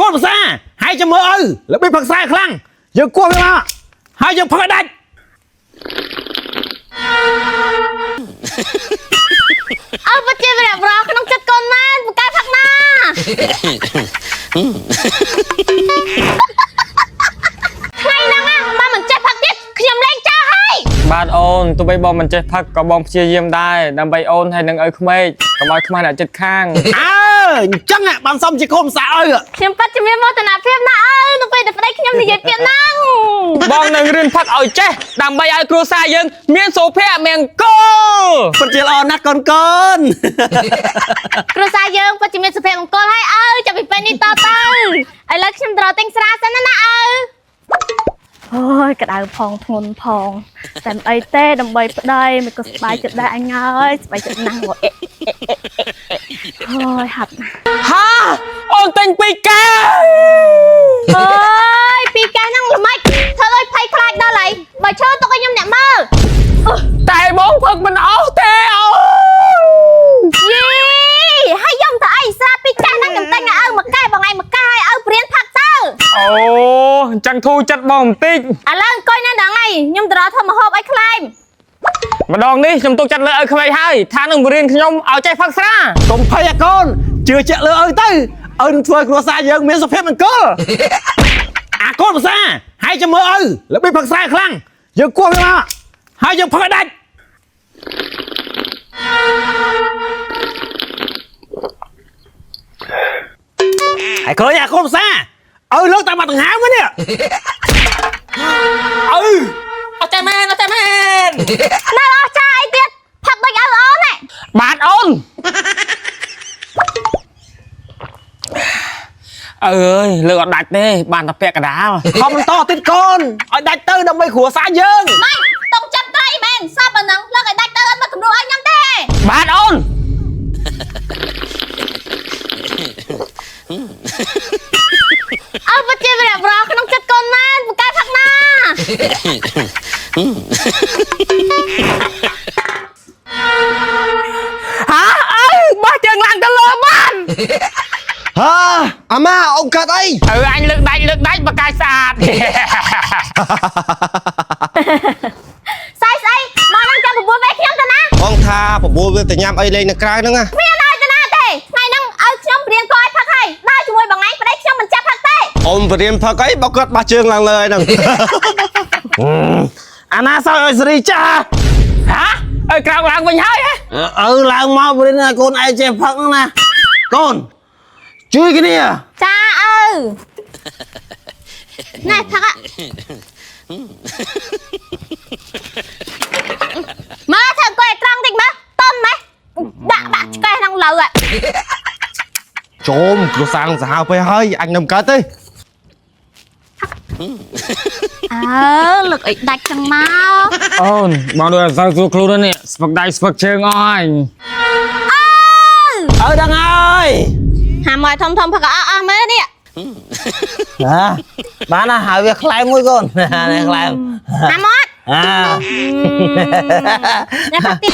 នភាសាហើយចាំមើលឪរបៀបផឹកស្រាខ្លាំងយើងគោះវាមកហើយយើងផឹកឲ្យដាច់ អើពិតជាវីរៈបរោះក្នុងចិត្តកូនមែនពូកែផឹកណាថ្ងៃហ្នឹងណាបើមិនចេះផឹកទៀតខ្ញុំលែងចោលហើយ បាទអូនទោះបីបងមិនចេះផឹកក៏បងព្យាយាមដែរដើម្បីអូនហើយនឹងឪក្មេកកុំឲ្យខ្មាស់អ្នកចិត្តខាង អើអញ្ចឹងបានសំជាកូនភាសាឪ ខ្ញុំពិតជាមានមោទនភាពណាស់អើនៅពេលដែលប្តីខ្ញុំនិយាយពាក្យហ្នឹង បងនឹងរៀនផឹកឲ្យចេះដើម្បីឲ្យគ្រួសារយើង មានសុភមង្គល ពិតជាល្អណាស់កូនកូន គ្រួសារយើងពិតជាមានសុភមង្គលហើយអើចាប់ពីពេលនេះតទៅឥឡូវខ្ញុំត្រូវទិញស្រាសិនណាអើ អូយក្តៅផងធ្ងន់ផងតែមិនអីទេដើម្បីប្តីមិនក៏ស្បាយចិត្តដែរអញអើយស្បាយចិត្តណាស់ហ៎អេអេអេអេអូយហាត់ណាស់ ហាអូនទិញពីរកែវ អើយពីរកែហ្នឹងល្មិចធ្វើឲ្យភ័យខ្លាចដល់ហើយបើឈើទុកឲ្យខ្ញុំអ្នកមើល តែបងផឹកមិនអស់ទេអូ យីហើយខ្ញុំទៅអីស្រាពីរកែហ្នឹងខ្ញុំទិញឲ្យឪមួយកែបងឯងមួយកែឲ្យឪព្រៀនផឹកទៅ អូអញ្ចឹងធូរចិត្តបងបន្តិច ឥឡូវអង្គុយនៅហ្នឹងហើយខ្ញុំទៅរកធ្វើម្ហូបឲ្យខ្លែម ម្ដងនេះខ្ញុំទុកចិត្តលើឪក្មេកហើយថានឹងបរៀនខ្ញុំឲ្យចេះផឹកស្រា កុំភ័យអាកូនជឿជាក់លើឪទៅឪនឹងធ្វើឲ្យគ្រួសារយើងមានសុភមង្គលអាកូនភាសាហើយចាំមើលឪរបៀបផឹកស្រាខ្លាំងយើងគោះវាមកហើយយើងផឹកឲ្យដាច់ហើយឃើញអាកូនភាសាឪលើកតែមកដង្ហើមហ្នឹងនេះ ឪអត់ចេះមែនអត់ចេះមែន នៅអស់ចាអីទៀតផឹកដូចឪអូនហ៎ បាទអូនអើយលើកអត់ដាច់ទេបានតែពាក់កណ្ដាល ខំបន្តទៀតកូនឲ្យដាច់ទៅដើម្បីគ្រួសារយើង ម៉េចតុងចាប់ត្រីមែនសពអាហ្នឹងលើកឲ្យដាច់ទៅអត់មកគំរូឲ្យខ្ញុំទេ បាទអូន អើពិតជាវីរៈបរោះក្នុងចិត្តកូនមែនពូកែផឹកណា ហាឪបោះជើងឡើងទៅលើបាន ហាអាម៉ាអូនកាត់អី ឪអញលើកដាច់លើកដាច់បកាយស្អាត ស្អីស្អីមកនឹងចាំ9វេខ្ញុំទៅណា បងថាបបួលវាទៅញ៉ាំអីលេងនៅក្រៅហ្នឹងណា មានឲ្យទៅណាទេថ្ងៃហ្នឹងឲ្យខ្ញុំព្រៀនកឲ្យផឹកហើយដើរជាមួយបងឯងប្តីខ្ញុំមិនចាប់ផឹកទេ អូនបរៀនផឹកអីបើគាត់បោះជើងឡើងលើអីហ្នឹង អាណាសោយឲ្យសេរីចាស់ ហាឪក្រោកឡើងវិញហើយហ៎ ឪឡើងមកបរិញ្ញាកូនឯងចេះផឹកហ្នឹងណាកូនជួយគ្នា ចាឪណែផឹកមើលធ្វើអង្គុយឲ្យត្រង់តិចមើលតុំម៉េះដាក់បាក់ឆ្កេះក្នុងលើហ៎ ចូលគ្រួសារនឹងសាហាវពេកហើយអញនឹងកើតទេ អើលើកឲ្យដាច់ចឹងមក អូនបងដូចអត់សូវស្រួលខ្លួននេះស្ពឹកដៃស្ពឹកជើងអស់ហើយ ឪដឹងហើយ ហាមកឲ្យធំធំផឹកអស់អស់មើលនេះ ណាបានណាហើយវាខ្លែងមួយកូននេះខ្លែង ហាមក អា ញ៉ាំផឹកទៀត